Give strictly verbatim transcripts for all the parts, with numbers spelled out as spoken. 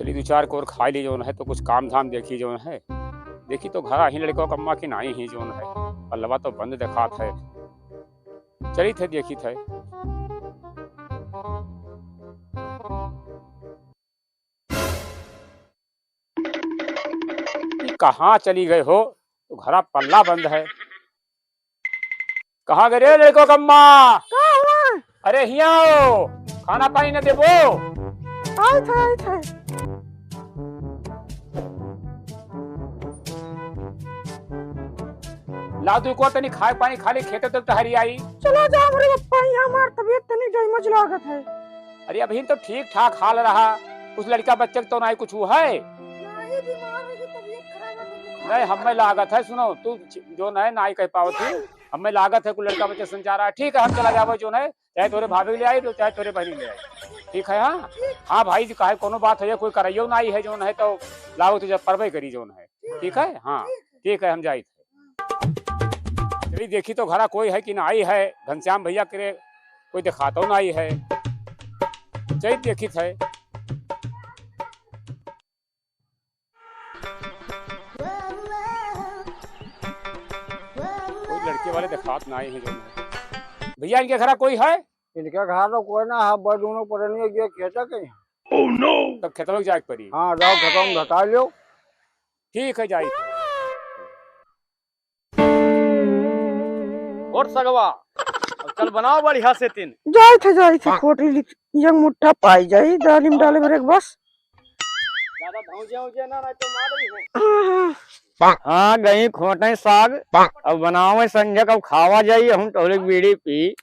चली दू चार कोर खाई ली जौन है, तो कुछ काम धाम देखी जौन है। देखी तो घरा ही लड़का कम्मा की नाई ही जौन है, पल्लवा तो बंद देखात है। चली थे देखी थे। ई कहाँ चली गए हो? तो घरा पल्ला बंद है। कहाँ गए रे लड़को कम्मा? का हुआ? अरे हियाँ आओ, खाना पानी न देबो? आइत है, आइत है। ला तू को तनी खाए पानी खा ले, खेते तो टहरी आई। चला जा हमरे पप्पा, यहाँ हमार तबीयत तनी डैमेज लागत है। अरे अभी तो ठीक ठाक हाल रहा, कुछ लड़का बच्चे के तो नाई कुछ हुआ है? नहीं, बीमार रही, तबीयत खराब है, तबीयत खराब नहीं, हमें लागत है, सुनो, तू जो नहीं, नाई कह पावत थी, हमें लागत है कुछ लड़का बच्चे संचार रहा है। ठीक है, हम चला जावे जो नहीं, चाहे तोरे भाभी ले आई, तो चाहे तोरे बहनी ले आई। ठीक है, हाँ? हाँ भाई जी, काहे कोनो बात है, कोई करैयो नाई है, जो नहीं तो लाओ तो जब परबे करी जो नहीं। ठीक है, हाँ, ठीक है, हम जाइत है। चली देखी तो घरा कोई है कि नाई है, घनश्याम भैया के कोई देखातो नाई है। चली देखी थे। कोई लड़के वाले देखात नाई है जो। भैया इनके घरा कोई है? इनके घर तो कोई ना है, बस दोनों पटनिया गए खेता के यहाँ। तब खेतवा के जाए के पड़ी। हाँ, जाओ खेतवा में घटा लियो। ठीक है, जाई। और सगवा, अब चल बनाओ बढ़िया से तीन। जाई थे, जाई थे, खोटी लिख, एक मुट्ठा पाई जाई, दालिम डाले बरे बस। ज्यादा धौंजे औंजे ना, नहीं तो मार रही है। हाँ, हाँ। हाँ, गई खोटे साग, अब बनावे संझक, अब खावा जाई, हम टोले बीड़ी पी।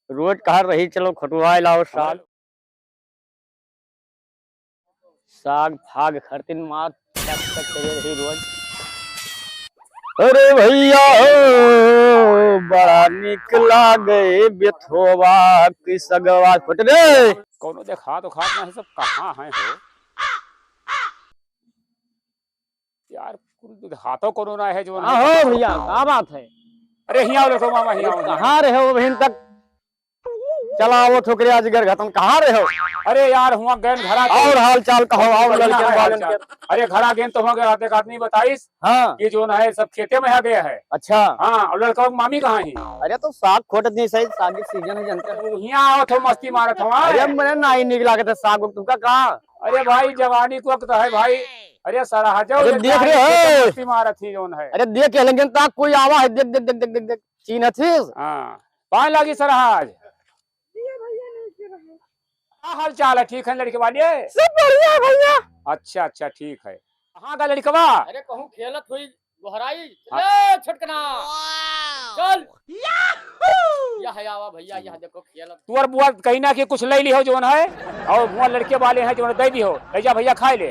रोज कहा रही, चलो खटुआए लाओ साग। साग फाग खरतिन मार टक टक करे रही रोज। अरे भैया हो, बड़ा निक लागे बेथोवा की सगवा। फुट रे। कौनो देखा तो खात नहीं, सब कहाँ है हो? यार, कुल हाथों कोनो ना है जो हाँ हो भैया, का बात है? अरे हियाँ आओ, देखो मामा, हियाँ आओ, हियाँ आओ। कहाँ रहे हो अभी तक? चला आवत हो करे आज घर घतन, कहाँ रहे हो? अरे यार, हुआ गैन घरा के और हाल चाल कहो, और बढ़िया लड़के है वालन हाल चाल। के। अरे घरा गैन तो हुआ गया, देख आदमी बताइस हाँ। कि जो ना है सब खेते में आ गया है। अच्छा। हाँ, और लड़का की मामी कहाँ है? अरे तो साग खोटत नहीं सही, साग की सीजन है जनता। हियाँ आवत हो मस्ती मारत हो, हाँ? अरे मने नाई निक लागत है साग उग तुमका का? अरे भाई, जवानी को वक्त है भाई। अरे सरहजो अरे ये देख क्या रहे है, हो? मस्ती मारत ही जौन है। अरे देख के लंगन ता कोई आवा है, देख, देख, देख, देख, देख, देख, चीन्हत ही। हाँ, पाए लागी सरहज। का हाल चाल है, ठीक है लड़के वाले? सब बढ़िया भैया। अच्छा, अच्छा, ठीक है। कहाँ का लड़कवा? अरे कहूँ खेलत हुई गोहराई। हाँ। ले छोटकना। चल। यह है आवा भैया, यह देखो खेलत। तू और बुआ कहीं ना कि कुछ ले ली हो जौन है, और बुआ लड़के वाले हैं जौन दे दी हो, ले जा भैया खाए ले।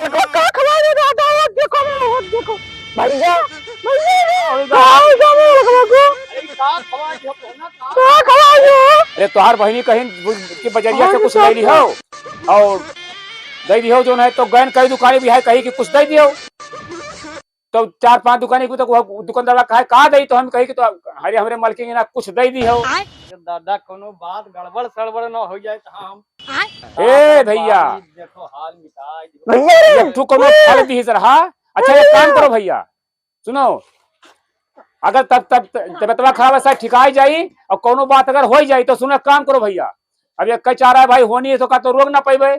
देखो का खवा दे दादा, वो देखो, वो देखो। भैया, भैया रे, अरे का खवा दे लड़कवा को? अरे का खवा दे, का खवा दे? अरे तोहार बहिनी कहीं कि बजरिया से कुछ ले ली हो और दे दी हो जौन है, तो गैन कई दुकानी भी है, कही कि कुछ दे दियो। तो चार पांच दुकानी को तो वो दुकानदार कहे, "का दई?" तो हम कही कि तो अरे हमरे मलकिन ना कुछ दे दी हो। आय। दादा कोनो बात गड़बड़ सड़बड़ न हो जाए तो हम ए भैया। देखो हाल मिटा दे। भैया रे। एक ठो कोनो फल दी रहा। अच्छा एक काम करो भैया, सुनो, अगर तब तब तबियतवा खराब है, शायद ठिकाई जाई और कोनो बात अगर हो जाई तो सुनो, काम करो भैया, अब ये कई चारा है भाई, होनी है तो का तो रोक ना पाइबे,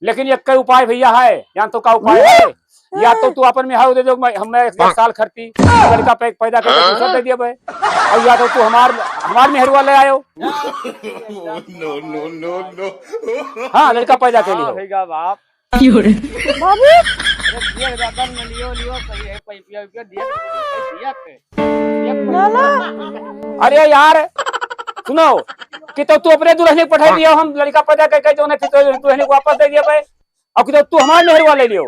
लेकिन ये कई उपाय भैया है, या तो का उपाय है, या तो तू अपन मेहरारू दे दो, मैं, हम, मैं एक साल खरती, लड़का पे, पैदा करके दूसरा दे दिया भाई, और या तो तू हमार, हमार मेहरुआ ले आयो। No, no, no, no। हाँ, लड़का पैदा के लिए हाँ, हो। भैया बाप। बाबू। अरे, दिया के दादा में लियो, लियो, सही है, पैपिया, पैपिया, दिया के, दिया के, दिया के। लाला। अरे यार, सुनो, कि तो तू अपने दुल्हन के पठाई दियो, हम लड़का पैदा करके जो है, फिर तो दुल्हन को वापस दे दिया भाई। अब कि तो तू हमारे मेहरुआ ले लियो।